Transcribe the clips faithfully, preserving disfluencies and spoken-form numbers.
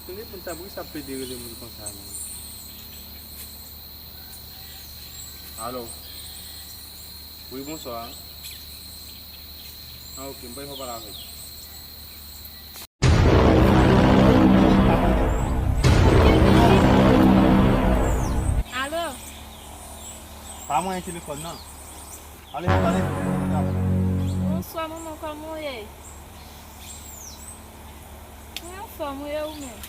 Tande moun sa, poukisa ap pede rele moun konsa menm? Alo. Wi, bonswa. Ah, ok, m pa fè pale avèk. Alo. Pa mwen telefòn nan. Ale, ale. Bonswa, manman, kòman w ye? Mwen anfòm, wi, e ou menm?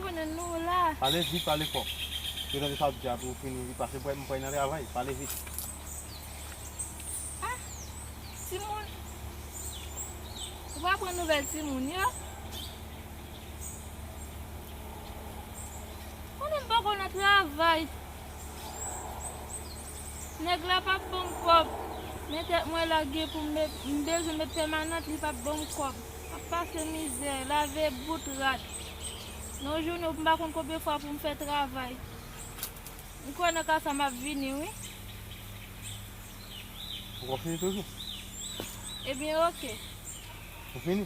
Konnen nou la. Pale vit, pale fò. Yo tande sa w ap di a pou w fini vit, paske mwen, mwen nan travay. Pale vit. Ah, timoun. Ou pa pran nouvèl timoun yo? Konnen m poko nan travay. Nèg la p ap ban m kòb. Men tèt mwen lage pou m met, m bezwen met pèmanant, li p ap ban m kòb. M ap pase mizè, lave bout rad. Nan jounen, m pa konn konbyen fwa pou m fè travay. M kwè nan ka sa m ap vini, wi. Ou konn fini toujou? Ebyen, oke. Ou fini?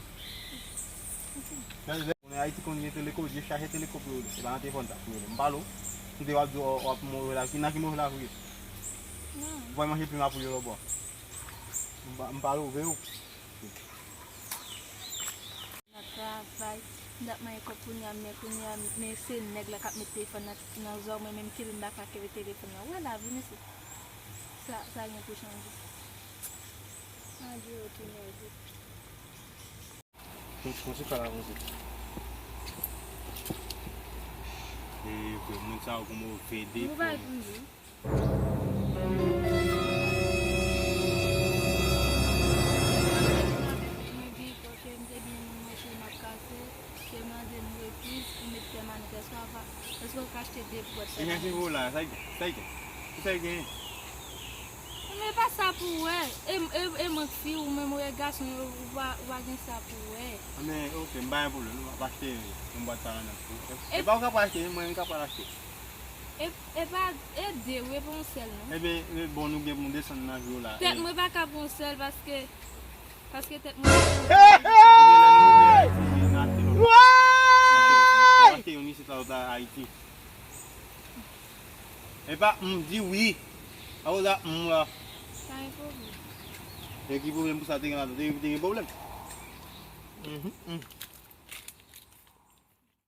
Konnen Ayiti konn gen teleko, je chache teleko pou yo, se pa nan telefòn sa pou yo. M pale w, m te w ap di w w ap move la, ki nan ki move la pou yo? Non. Ou pa manje plim a pou yo lòbò. M pa- m pale w, veye w. Nan travay, m t ap manyen kòb kounye a, men kounye a, men se nèg la k ap met telefòn nan, nan zò mwen, menm kile m pa ka kebe telefòn nan. Wè lavi, mesye. Sa, sa gen pou chanje. Adye, retourne, adye. Kontinye pale avè mwen. E vre, moun sa yo gon move defo. Mwen bay pou li. Mwen di, paske m te byen moun mwen cheve m ap kase, ke m mande nou epi pou met pèmanant. Èske w ap, èske w ka achte de bwat pèmanant? E jan se vo la, sa y gen? Sa y gen? Ki sa y gen? Men pa sa pou wè. E, e, e mwen k fi, ou menm ou e gason, ou pa, ou pa gen sa pou wè. Men, ok, m pa gen pwoblèm, m ap achte yon bwat pèmanant pou ou. E pa ou k ap achte, mwen menm k ap achte. E, e pa, e de, ou e pa yon sèl, non. Ebyen, e bon, nou gen pou nou desann nan vyo la. Tèt mwen pa ka pran yon sèl, paske, paske tèt mwen. Ebyen, lè nou rive Ayiti, n a achte lòt. N a achte yon isit la, lòt la Ayiti. E pa m di wi. A koz a m la. Pa gen pwoblèm. E ki pwoblèm pou sa te gen la, te, te gen pwoblèm? Mhm, mhm.